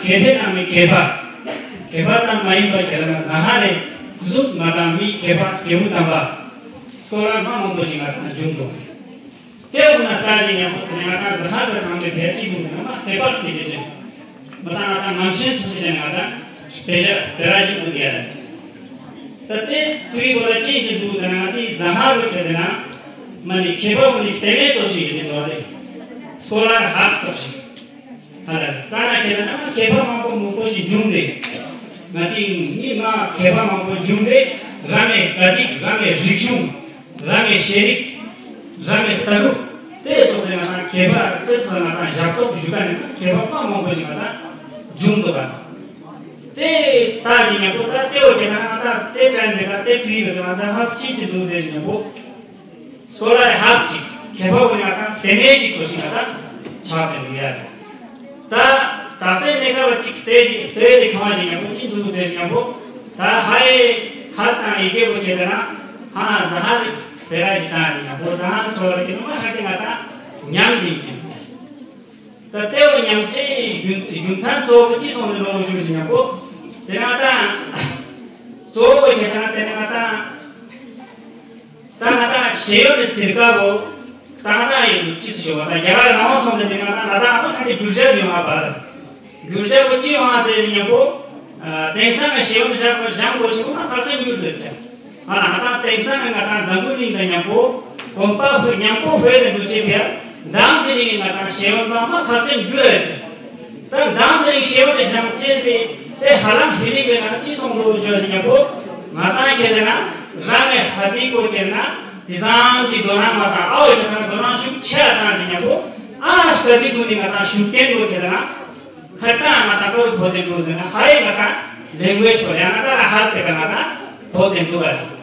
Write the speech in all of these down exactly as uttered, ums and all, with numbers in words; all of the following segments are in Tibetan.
མཁས་པའི་ནང་ནས་མཁས་པ། མཁས་པ་ཙམ་མ་ཡིན་པར་ཁྱེད་རང་ཟ་ཧར་རེ་གཟུགས་ང་དང་མི་མཁས་པ་སྐྱེས་བུ་དམ་པ། སྐོར་ར་མ་མང་པོ་ཞིག་ང་དང་བྱུང་འདུག་དེ་འུ་ན་ལྟ་ཞིག་ཉམ་པོ་དེ་ང་དང་ཟ་ཧར་གྱི་ཚང་མའི་བེད་སྤྱི་འདུག་ན་མ་ཁེ་པར་དེ་ཅི་ཅན། མ་དང་ང་དང་ངམ་ཆེན་ཚོ་ཅི་ཅན་ང་དང་བེ་ཞ་བེ་ར་ཞིག་འདུག་ཡ་རེད། ད་དེ་དུས་བོ་ལ་ཅི་ཅི་འདུག་ཟེར་ན་ང་དེ་ཟ་ཧར་བོ་ཁྱེད་དེ་ན་མ་ནི་ཁེ་པར་བོ་ནི་ལྟེ་གནས་ཚོ་ཞིག་ཡིན་དེ་འདུག་རེད། སྐོར་ར་ཧབ་ཚོ་ཞིག་ཧ་ལ་ལྟ་ན་ཁྱེད་ན་མཁས་པ་མང་པོ་མང་པོ་ཞིག་བྱུང་སྟེ། ང་དེ་མི་མ་མཁས་པ་མང་པོ་བྱུང་སྟེ་རང་གི་དགའ་སྡིག་རང་གི་རིག་གཞུང་རང་གི་ཤེས་རིག་རང་གི་ལྟ་གྲུབ་དེ་ཚོ་ཚོ་ང་དང་མཁས་པ་དེ་ཚོ་ང་དང་ཞབས་ཏོག་ཞུ་ག་ནས་མཁས་པ་མང་པོ་ཞིག་ང་དང་བྱུང་འདུག་ག་དེ་ལྟ་ཞིག་ཉམ་པོ་ད་དེ་འོ་ཁྱེད་ན་ང་དང་དེ་དྲན་མེད་ག་དེ་དུས་མེད་ག་ང་ཚ་ཧབ་ཅིག་ཅིག་འདུག་ཟེར་ཞིག་ཉམ་པོ། སོ་ལ་ཧབ་ཅིག་ཁེ་ཕ་བོ་ནི་ང་དང་དེ་ནས་ཅིག་གོ་ཞིག་ང་དང་ཆགས་པའི་འདུག་ཡ་རེད། ད་ད་སེ་ནས་ཀ་བ་ཅིག་སྟེ་ཅིག་སྟེ་དེ་ཁྱོང་ཞིག་ཉམ་པོ་ཅིག་འདུག་ཟེར་ཞིག་ཉམ་པོ། ད་ཧ་ཡེ་ཧབ་དང་ཡི་གེ་བོ་ཁྱེད་དེ་ན་ཧ་ཟ་ཧ་རེ་བེ་ར་ཞིག་དང་ཞིག་ཉམ་པོ་ཟ་ཧ་ཚོ་རེ་ཁྱེད་ནི་མ་ཧ་གི་ང་དང་ཉམས་འདི་ཅིག་ད་ལྟེ་བ་ཉམས་ཆེ་རྒྱུ་རྒྱུ་མཚན་གཙོ་བོ་ཅི་སོང་ནས་ལོག་ཞུ་ཞིག་ཉམ་པོ། དེ་ན་ད་གཙོ་བོ་ཁྱེད་དེ་ན་དེ་ནི་ང་དང་། ད་ང་དང་ཤེས་ཡོན་གྱི་ཚིར་ཀ་བོ། ད་ང་དང་ཡིན་ཅི་ཞུ་བ་དང་རྒྱ་གར་ནང་སོང་སྟེ་དེ་ང་དང་ལ་དྭགས་ཨ་མ་ཁ་ཏི་རྒྱུ་ཆ་ཞུ་མ་པར། རྒྱུ་ཆ་བོ་ཅི་ཡོང་ཨ་ཟེར་ཞིག་ཉམ་པོ། དེང་སང་ང་ཤེས་ཡོན་བཞག་པ་བཞག་དགོས་ཞིག་ཁོ་ན་ཁག་ཅན་རྒྱུ་འདོད་ཀྱང་། ང་ལ་ང་དང་དེང་སང་ང་ང་དང་འཛམ་བུ་གླིང་དང་ཉམ་པོ། གོམ་པ་ཧུ་ཉམ་པོ་ཧུའེ་དང་འདུ་བྱེད་པའི་འདམ་དེ་རིང་ང་དང་ཤེས་ཡོན་པ་མ་ཁག་ཅན་རྒྱུ་རེད། ད་འདམ་དེ་རིང་ཤེས་ཡོན་དེ་བཞག་ཅེས་པའི་དེ་ཧ་ལམ་ཧི་ལི་བའི་ནང་ཅི་སོང་འདུག་ཞུ་ཞིག་ཉམ་པོ། ང་དང་ཁྱེད་དེ་ན་རང་ངའི་ཧ་དི་གོ་ཁྱེད་ན་དེ་ཙམ་གྱི་དོ་སྣང་ང་དང་ཨའོ་ཁྱེད་ན་དོ་སྣང་ཤུགས་ཆེ་བ་བཏང་ཞིག་ཉམ་པོ། ཨ་ཧ་དི་གོ་ནི་ང་དང་ཤུགས་བསྟན་གོ་ཁྱེད་དེ་ན། ཁ་ཏ་ང་དང་ཀ་རུ་བོ་དེ་འདུག་ཟེར་ན་ཧ་ཡེ་ང་དང་ལེང་གུ་ཨེ་ཇི་བོ་ཡང་ང་དང་ཧ་པེ་ཀ་ང་དང་བོ་དེ་འདུག་བ་རེད།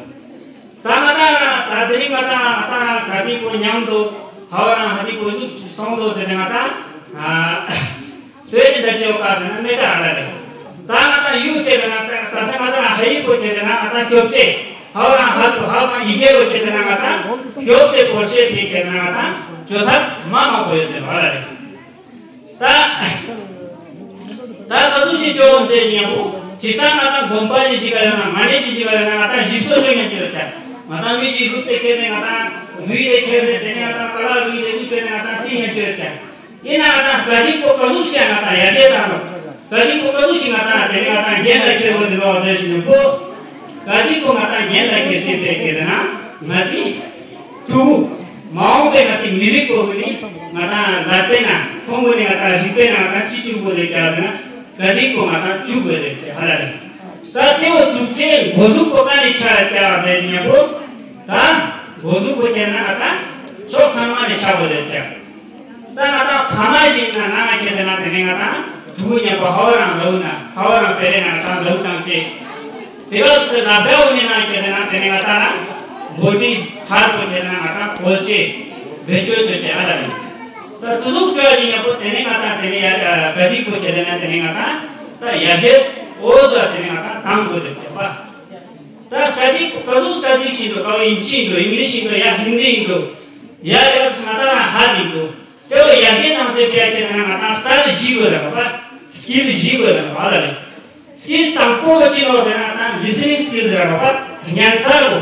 ད་ང་དང་ད་དེ་རིང་ང་དང་ང་དང་ང་ག་དེ་ཁོ་མཉམ་དུ་ཧ་བ་རང་ཧ་དེ་ཁོ་ཟུག་སོང་དུ་ཟེར་ན་ང་དང་ཨ་སོས་ནི་ད་ཅེའོ་ཀ་ཟེར་ན་མེ་ད་ཨ་ར་རེད། ད་ང་དང་ཡུག་ཁྱེད་དེ་ན་ད་ད་སེ་ང་དང་ཧ་ཡི་ཁོ་ཁྱེད་དེ་ན་ང་དང་ཤོབ་ཅེ་ཧ་བ་རང་ཧ་ཧ་བ་ཡི་གེ་བོ་ཁྱེད་དེ་ན་ང་དང་ཤོབ་ཏེ་བོ་ཤེ་ཕི་ཁྱེད་དེ་ན་ང་དང་ཅོ་ཐབ་མ་མ་གོ་ཡོད་དེ་ཨ་ར་རེད། ད། ད་ག་ཟུག་ཞིག་ཅོ་འོང་ཟེར་ཞིག་ཉམ་པོ། ཇི་ལྟར་ང་དང་དགོན་པ་ཞིག་ཞིག་ག་ཡོད་ན་མ་ཎི་ཞིག་ཞིག་ག་ཡོད་ན་ང་དང་ཞིག་གསོ་ཅོ་ཉན་ཅོ་ཡོད་ཀྱང་། ང་དང་མི་ཞིག་རུབ་སྟེ་ཁྱེར་ནས་ང་དང་ལུས་དེ་ཁྱེར་ནས་དེ་ནས་ང་དང་པ་ལག་ལུས་དེ་ལུས་ཅོ་ནས་ང་དང་སྲིད་ཉན་ཅོ་ཡོད་ཀྱང་། ཡིན་ན་ང་དང་ག་དིག་པོ་ག་ཟུག་ཞིག་ང་དང་ཡར་རྒྱས་བཏང་རོགས། ག་དིག་པོ་ག་ཟུག་ཞིག་ང་དང་དེ་ནས་ང་དང་རྒྱན་ལ་ཁྱེར་དགོས་འདུག་ཟེར་ཞིག་ཉམ་པོ། ག་དིག་པོ་ང་དང་རྒྱན་ལ་ཁྱེར་ཤེས་པའི་ཁྱེར་ན་ང་དེ། ཕྲུ་གུ། མ་འོངས་པའི་ང་དེ་མི་རིགས་པོ་གུ་ནི་ང་དང་ལ་དཔེ་ན་ཁོང་གུ་ནི་ང་དང་རིག་པའི་ནང་ང་དང་ཅི་བཅུག་དགོས་རེད་ཀྱང་ཟེར་ན་ག་དེ་པོ་ང་དང་བཅུག་དགོས་རེད་ཀྱང་ཧ་ལ་རེད། ད་དེ་བོ་བཙུགས་ཆེད་འགོ་ཟུག་པོ་ག་ནས་ཆགས་ཀྱང་ཟེར་ཉམ་པོ། ད་འགོ་ཟུག་པོ་ཁྱེར་ན་ང་དང་ཕྱོགས་ཚང་མ་ནས་ཆགས་དགོས་རེད་ཀྱང་། ད་ང་དང་ཕ་མ་ཞིག་ན་ང་ང་ཁྱེད་དེ་ན་དེ་ནས་ང་དང་ཕྲུ་གུ་མཉམ་པོ་ཧ་བ་རང་ལ་འུ་ན་ཧ་བ་རང་ཕེ་རེ་ན་ང་དང་ལ་འུ་བཏང་ཅེས། དེ་ག་ཚོད་ལ་བའི་འུ་ནས་ང་ཁྱེད་དེ་ན་དེ་ནས་ང་དང་ན་བོ་ཏི་ཧར་པོ་ཁྱེད་དེ་ན་ང་དང་བོ་ཅེ་བེ་ཅོ་ཅོ་ཅེ་ཨ་ལ་རེད། ད་དུ་ཟུག་ཅོ་ཡ་ཞིག་མཉམ་པོ་དེ་ནས་ང་དང་དེ་ནས་ཡ་ག་དིག་པོ་ཁྱེད་དེ་ན་དེ་ནས་ང་དང་ད་ཡ་གེ་འོ་ཟོ་དེ་ནས་ང་དང་དང་དགོས་དེ་ཁྱོད་པ། ད་ག་དིག་ག་ཟུག་ག་ཟིག་ཞིག་འདུག་ག་བ་ཨིན་ཇི་ཡིན་འདུག་ཨིང་ལིཤ་ཡིན་འདུག་ཡ་ཧིན་དི་ཡིན་འདུག་ཡ་ཡ་ང་དང་ན་ཧ་ཡིན་འདུག་དེ་བས་ཡར་རྒྱས་གཏང་ཆེད་ཕལ་ཆེར་ན་ང་དང་རྩལ་བཞི་དགོས་ལ་བ། སི་ཀིལ་བཞི་དགོས་ལ་བ་ལ་རེད། སི་ཀིལ་དང་པོ་བ་ཅི་ལོ་ཟེར་ན་ང་དང་ལི་སི་ནིང་སི་ཀིལ་ཟེར་བ། ཉན་ཚར་བོ།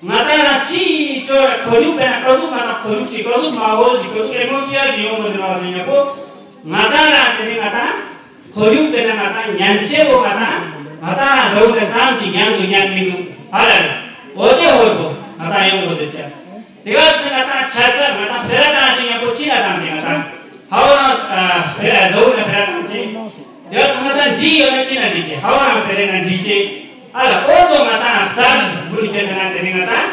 ང་དང་ལ་ཅི་ཅོ་ཁོར་ཡུག་པས་ན་ཀ་ཟུག་ང་དང་ཁོར་ཡུག་ཅིག་ཀ་ཟུག་མ་ཧོལ་ཅིག་ཀ་ཟུག་ཨེ་ཊི་མོ་སི་ཕི་ཡར་ཅིག་ཡོང་དགོས་ཟེར་བ་ཟེར་ཉམ་པོ། ང་དང་ལ་དེ་ནི་ང་དང་ཁོར་ཡུག་པས་ན་ང་དང་ཉན་ཆེ་བོ་ང་དང་ང་དང་ལ་འདྲ་བོ་ནས་ཙམ་ཅིག་ཉན་འདུག་ཉན་མི་འདུག་ཧ་ལ་རེད། འོ་དེ་ཧོལ་བོ་ང་དང་ཡོང་དགོས་ཟེར་ཀྱང་། དེ་ག་ཚོད་ང་དང་ཆ་ཚང་ང་དང་ཕེ་ར་བཏང་ཅིག་ཉམ་པོ་ཅི་ལ་བཏང་ཅིག་ང་དང་ཧ་བ་རང་ཕེ་ར་འདྲ་བོ་ན་ཕེ་ར་བཏང་ཅིག་དེ་ག་ཚོད་ང་དང་འདྲི་ཡོད་ན་ཅི་ན་འདྲི་ཅིག་ཧ་བ་རང་ཕེ་ར་ན་འདྲི་ཅིག་ཨ་ལ་ཨོ་ཙོ་ང་དང་རྩལ་འགུལ་སྐྱོད་ན་དེ་ནི་ང་དང་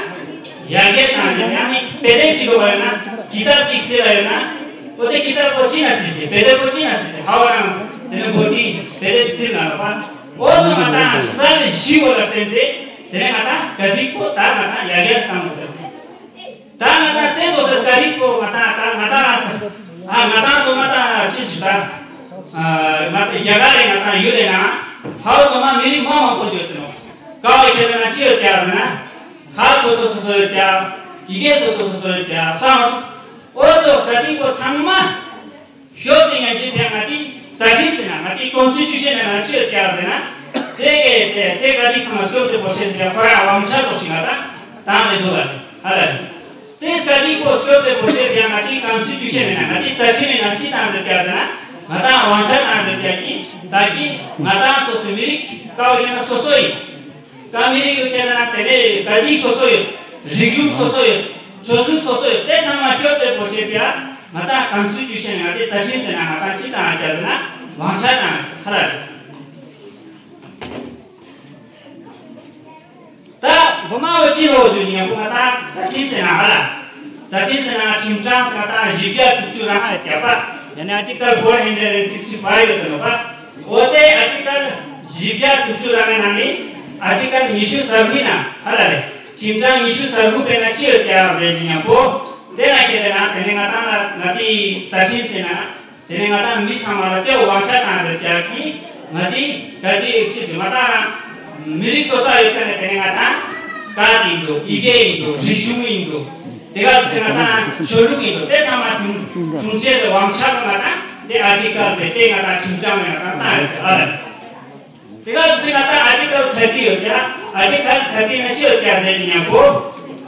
ཡར་རྒྱས་བཏང་ཅིག་ཡང་ནི་དཔེ་དེབ་ཅིག་ཡོད་པ་ཡོད་ན་ཀི་ཏབ་ཅིག་གསལ་ལ་ཡོད་ན་ཨོ་དེ་ཀི་ཏབ་པོ་ཅི་ན་ཟེར་ཅིག་དཔེ་དེབ་པོ་ཅི་ན་ཟེར་ཅིག་ཧ་བ་རང་དེ་ནི་འགོ་དེ་དཔེ་དེབ་གསལ་ན་ལ་བ་ཨོ་ཙོ་ང་དང་རྩལ་བཞི་བོ་ལ་བརྟེན་ཏེ་དེ་ནི་ང་དང་སྐད་ཡིག་པོ་ད་ང་དང་ཡར་རྒྱས་བཏང་དགོས་ཟེར། ད་ང་དང་དེ་ཚོ་ཟེར་ས་རིག་པོ་ང་དང་ད་ང་དང་ཨ་ང་དང་ཚོ་ང་དང་ཅི་ཞིག་ད་ང་དང་རྒྱ་གར་རེ་ང་དང་ཡུལ་རེ་ན་ཧའོ་ཚོ་མ་མི་རིགས་མང་མང་པོ་ཞིག་ཡོད་དེ་ནོ། ཀ་བ་ཁྱེད་དེ་ན་ཅི་ཡོད་ཀྱག་ཟེར་ན་ཧ་སོ་སོ་སོ་སོ་ཡོད་ཀྱག་ཡི་གེ་སོ་སོ་སོ་སོ་ཡོད་ཀྱག་སོང་ཨོ་ཚོ་ས་རིག་པོ་ཚང་མ། ཞོགས་དེ་ང་ཅི་ཕན་ང་དེ་རྩ་ཁྲིམས་ཟེར་ན་ང་ ཀོན་སི་ཊི་ཊུ་ཤན་ནང་ཅི་ཡོད་ཀྱག་ཟེར་ན། དེ་གའི་དེ་དེ་ག་དེ་ཚང་མ་སྐྱོབ་དེ་བོ་ཤེས་ཟེར་ཁོ་རང་དབང་ཆ་ཐོག་ཞིག་ང་དང་དང་དེ་འདུག་ག་དེ་ཧ་ལ་རེད། དེ་ག་དེ་བོ་སྐྱོབ་དེ་བོ་ཤེས་ཡང་ང་དེ་ཀོན་སི་ཊི་ཊུ་ཤན་ནང་ང་དེ་རྩ་ཁྲིམས་ནང་ཅི་དང་དེ་ཀྱག་ཟེར་ན། ང་དང་དབང་ཆ་དང་དེ་ཀྱག་གི་ད་གི་ང་དང་ཚོ་སུ་མི་རིགས་ཀའོ་ཡིན་ན་སོ་སོ་ཡིན། ཀ་མི་རིགས་ཡོད་ཁྱེད་ན་དེ་ནས་ག་དེ་སོ་སོ་ཡོད། རིག་གཞུང་སོ་སོ་ཡོད། ཆོས་ལུགས་སོ་སོ་ཡོད། དེ་ཚང་མ་སྐྱོབ་དེ་བོ་ཤེས་ཡང་ང་དང་ཀོན་སི་ཊི་ཊུ་ཤན་ང་དེ་རྩ་ཁྲིམས་ཟེར་ན་ང་དང་ཅི་དང་ཀྱག་ཟེར་ན་དབང་ཆ་དང་ཧ་ལ་རེད། ད་གོ་མ་འོ་ཅི་ལོ་ཇུ་ཞིང་ཡང་པོ་ང་དང་རྩ་ཁྲིམས་ཟེར་ན་ཧ་ལ། རྩ་ཁྲིམས་ཟེར་ན་ཁྲིམས་གྲངས་ཟེར་ན་ད་བཞི་བརྒྱ་དྲུག་ཅུ་རང་ང་བརྒྱ་པ། ཡང་ན་ཨར་ཊི་ཀལ་ཕོར་ཧན་ཌེ་རེད་སིག་སི་ཊི་ཕའིབ་ཡོད་དོ་ནོ་པ། འོ་དེ་ཨར་ཊི་ཀལ་བཞི་བརྒྱ་དྲུག་ཅུ་རང་ང་ནང་ནས་ཨར་ཊི་ཀལ་ཉི་ཤུ་རྩ་དགུའི་ནང་ཧ་ལ་རེད། ཁྲིམས་གྲངས་ཉི་ཤུ་རྩ་དགུ་དཔེར་ན་ཅི་ཡོད་ཀྱག་ཟེར་ཞིང་ཡང་པོ། དེ་ན་ཁྱེད་དེ་ན་དེ་ནས་ང་དང་ལ་ང་དེའི་རྩ་ཁྲིམས་ཟེར་ན། དེ་ནས་ང་དང་མི་ཚང་མ་ལ་དེ་དབང་ཆ་དང་དེ་རྒྱ་གི་ང་དེ་ག་དེ་ཅི་ཟེར་ང་དང་མི་རིགས་སོ་སོ་ཡོད་པ་ནས་དེ་ནས་ང་དང་སྐད་ཡིན་འགྲོ། ཡི་གེ་ཡིན་འགྲོ། རིག་གཞུང་ཡིན་འགྲོ། དེ་ག་ཚོད་ང་དང་ཆོས་ལུགས་ཡིན་འགྲོ། དེ་ཚང་མ་དུང་དུང་ཆེ་དེ་དབང་ཆ་ལ་ང་དང་དེ་ཨར་ཊི་ཀལ་བེ་དེ་ང་དང་ཁྲིམས་གྲངས་ང་དང་ད་ཨ་ལ། དེ་ག་ཚོད་ང་དང་ཨར་ཊི་ཀལ་ཐར་ཊི་ཡོད་ཀྱག་ཨར་ཊི་ཀལ་ཐར་ཊི་ན་ཅི་ཡོད་ཀྱག་ཟེར་ཞིང་ཡང་པོ།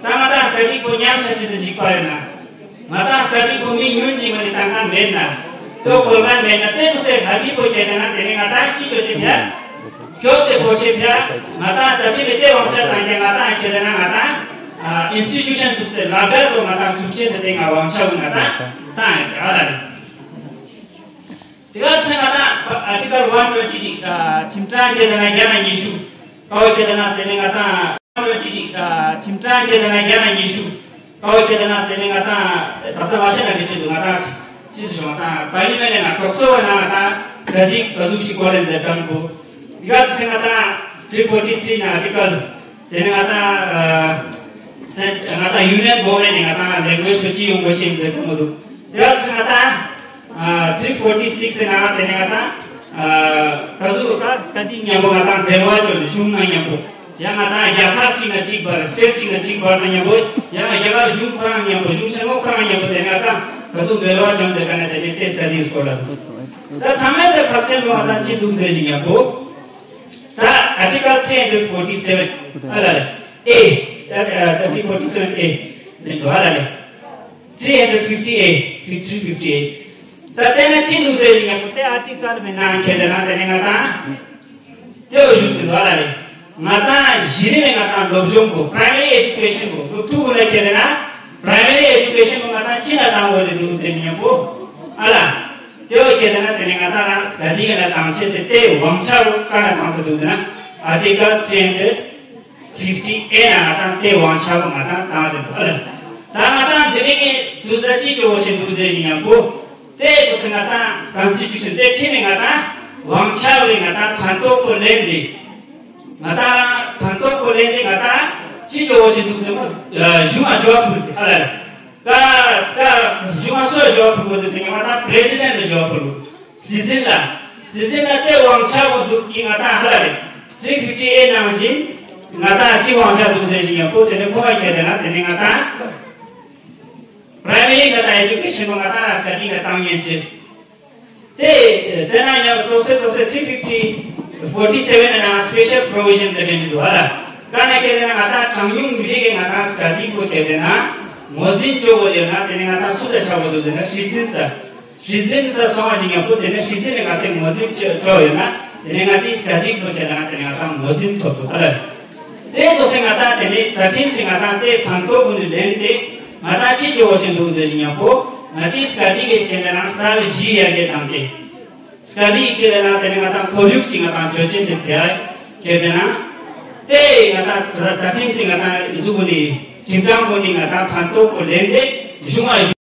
ད་ང་དང་སྐད་ཡིག་པོ་ཉམས་ཆག་ཆེ་ཟེར་འཇིགས་པ་ཡོད་ན། ང་དང་སྐད་ཡིག་པོ་མི་ཉུང་ཅིག་མ་ནི་བཏང་མཁན་མེད་ན། ལྟོ་གོ་མཁན་མེད་ན་དེ་ཚོ་སེ་སྐད་ཡིག་པོ་ཁྱེད་དེ་ན་དེ་ནས་ང་དང་ཅི་ཆོ་ཆེ་ཕྱ། སྐྱོབ་དེ་བོ་ཤེས་ཕྱ། ང་དང་རྩ་ཁྲིམས་དེ་དབང་ཆ་དང་ཀྱང་ང་དང་ཁྱེད་དེ་ན་ང་དང་ཨིན་སི་ཊི་ཊུ་ཤན་ཚུགས་ཚེ་ལབ་ར་ཚོ་ང་དང་ཚུགས་ཆེ་ཟེར་དེ་ང་དབང་ཆ་བོ་ང་དང་དང་ཡ་ལ་རེད། དེ་ག་ཚོད་ང་དང་ཨར་ཊི་ཀལ་ཝན་ཊུ་ཝེན་ཊི་ཁྲིམས་གྲངས་ཁྱེད་དེ་ན་བརྒྱ་དང་ཉི་ཤུ། ཀའོ་ཁྱེད་དེ་ན་དེ་ནས་ང་དང་ཁྲིམས་གྲངས་ཁྱེད་དེ་ན་བརྒྱ་དང་ཉི་ཤུ། ཀའོ་ཁྱེད་དེ་ན་དེ་ནས་ང་དང་དག་ས་མ་ཤེས་ན་འདི་ཆེད་དུ་ང་དང་ཅི་ཞུ་ང་དང་པར་ལི་མེན་ནང་གྲོགས་ཚོགས་ནང་ང་དང་ས་དིག་ག་ཟུག་ཤིག་གོ་ལེན་མཛད་གྲངས་པོ། དེ་ག་ཚོད་ང་དང་ཐི་རི་ཕོར་ཊི་ཐི་རི་ནང་ཨར་ཊི་ཀལ། དེ་ནས་ང་དང་ཨ་སེན་ང་དང་ཡུ་ནི་ཡན་གོ་ཝར་མེན་ཊི་ནས་ང་དང་ལེང་གུ་ཝེཇ་གི་ཅི་ཡོང་དགོས་ཤེས་མཛད་ཀྱི་མི་འདུག་དེ་ག་ཚོད་ང་དང་ཨ་ཐི་རི་ཕོར་ཊི་སིག་སི་ནང་དེ་ནས་ང་དང་ཨ་ག་ཟུག་ད་སྐད་ཡིག་མཉམ་པོ་ང་དང་འབྲེལ་བ་བྱུང་ནས་གཞུང་ནང་མཉམ་པོ་ཡང་ང་དང་རྒྱ་གར་གཅིག་ནས་གཅིག་བར་སི་ཊེ་ཊི་གཅིག་ནས་གཅིག་བར་དང་མཉམ་པོ་ཡང་རྒྱ་གར་གཞུང་ཁོ་རང་མཉམ་པོ་གཞུང་ཆེན་མོ་ཁོ་རང་མཉམ་པོ་དེ་ནས་ང་དང་ག་ཟུག་འབྲེལ་བ་བྱུང་ཟེར་ག་ནས་དེ་ནས་དེ་སྐད་ཡིག་སྐོར་ལ་འདུག་ད་ཚང་མས་ཟེར་ཁ་ཆེན་པོ་ང་དང་ཅི་འདུག་ཟེར་ཞིང་མཉམ་པོ། ད་Article three hundred forty seven ཨ་ལ་ལེ། A ད་ད་three forty seven A ཟེར་འདུག་ཨ་ལ་ལེ། three hundred fifty A three fifty A ད་དེ་ན་ཅི་འདུག་ཟེར་ཞིང་ཡང་དེ་ཨར་ཊི་ཀལ་མི་ནང་ཁྱེད་དེ་ན་དེ་ནས་ང་དང་དེ་འོ་ཞུས་ཟིན་འདུག་ཨ་ལ་ལེ། ང་དང་གཞི་རིམ་ནས་ང་དང་སློབ་སྦྱོང་གོ་པ་རའི་མ་རི་ཨེ་ཇུ་ཀེ་ཤན་གོ་སློབ་ཕྲུག་གུན་ལ་ཁྱེད་དེ་ན་པ་རའི་མ་རི་ཨེ་ཇུ་ཀེ་ཤན་གོ་ང་དང་ཅི་ན་བཏང་འོས་དེ་འདུག་ཟེར་ཞིང་ཡང་པོ་ཨ་ལ། དེ་འོ་ཁྱེད་དེ་ན་དེ་ནས་ང་དང་རང་སྐད་ཡིག་ན་བཏང་ཆེད་ཟེར་དེ་དབང་ཆ་རུ་ག་ན་བཏང་ཟེར་འདུག་ཟེར་ན་Article three hundred fifty A ན་ང་དང་དེ་དབང་ཆ་རུ་ང་དང་བཏང་དེ་འདུག་ཨ་ལ། ད་ང་དང་དེ་རིང་གི་དུས་ས་ཅི་ཅོ་བོ་ཞིག་འདུག་ཟེར་ཞིང་ཡང་པོ། དེ་དུས་ས་ང་དང་ཀོན་སི་ཊི་ཊུ་ཤན་དེ་ཁྲིམས་ནི་ང་དང་དབང་ཆ་རུ་ང་དང་ཕན་ཐོགས་པོ་ལེན་དེ། ང་དང་རང་ཕན་ཐོགས་པོ་ལེན་དེ་ང་དང་ཅི་ཅོ་བོ་ཞིག་འདུག་ཟེར་མོ་གཞུང་ང་ཞུ་བ་ཕུལ་དེ་ཨ་ལ་ལེ། ཀ་ཀ་གཞུང་ང་སུ་ལ་ཞུ་བ་ཕུལ་དགོས་དེ་ཟེར་ང་དང་པི་རེ་སི་ཌེན་ཊི་ལ་ཞུ་བ་ཕུལ་དགོས། སྲིད་འཛིན་ལ། སྲིད་འཛིན་ལ་དེ་དབང་ཆ་བོ་འདུག་གི་ང་དང་ཧ་ལ་རེད། three fifty A ནང་བཞིན་ང་དང་ཅི་དབང་ཆ་འདུག་ཟེར་ཞིང་ཡང་པོ་དེ་ནས་ཁོ་བ་ཁྱེད་དེ་ན་དེ་ནས་ང་དང་པ་རའི་མ་རི་ང་དང་ཨེ་ཇུ་ཀེ་ཤན་པོ་ང་དང་ལ་སྐད་ཡིག་ལ་བཏང་ཉན་ཅེས། དེ་དེ་ན་ཡང་ཏོག་ཙེ་ཏོག་ཙེ་three fifty forty seven ནང་སི་པེ་ཤལ་པོ་རོ་བི་ཤན་ཟེར་མཁན་འདུག་ཧ་ལ། ཀ་ན་ཁྱེད་དེ་ན་ང་དང་གྲངས་ཉུང་མི་རིགས་ཀྱི་ང་དང་སྐད་ཡིག་པོ་ཁྱེད་དེ་ན་ངོས་འཛིན་ཅོ་བོ་དེ་ན་དེ་ནས་ང་དང་སུ་ཟེར་ཆགས་པོ་འདུག་ཟེར་ན་སྲིད་འཛིན་ས། སྲིད་འཛིན་ས་སོང་བ་ཞིག་ཡང་པོ་དེ་ནས་སྲིད་འཛིན་ནས་ང་དེ་ངོས་འཛིན་ཅོ་ཡོད་ན་དེ་ནས་ང་དེ་སྐད་ཡིག་པོ་ཁྱེད་དེ་ན་དེ་ནས་ང་དང་ངོས་འཛིན་ཐོབ་འདུག་ཧ་ལ། དེ་ཚོ་སེ་ང་དང་དེ་ནས་རྩ་ཁྲིམས་སེ་ང་དང་དེ་ཕན་ཐོགས་ཀུན་ནས་ལེན་ཏེ་ང་དང་ཅི་ཅོ་བོ་ཞིག་འདུག་ཟེར་ཞིང་ཡང་པོ་ང་དེ་སྐད་ཡིག་གི་ཁྱེད་དེ་ན་རྩ་བཞི་ཡ་གི་དང་ཅེ། སྐད་ཡིག་ཁྱེད་དེ་ན་དེ་ནས་ང་དང་ཁོར་ཡུག་ཅིག་ང་དང་བཅོས་ཅེས་ཟེར་དེ་ཁྱེད་དེ་ན་དེ་ང་དང་རྩ་ཁྲིམས་སེ་ང་དང་གཟུགས་པོ་ནས་ཁྲིམས་དྲང་པོ་ནས་ང་དང་ཕན་ཐོགས་པོ་ལེན་ཏེ་གཞུང་ང་གཞུང་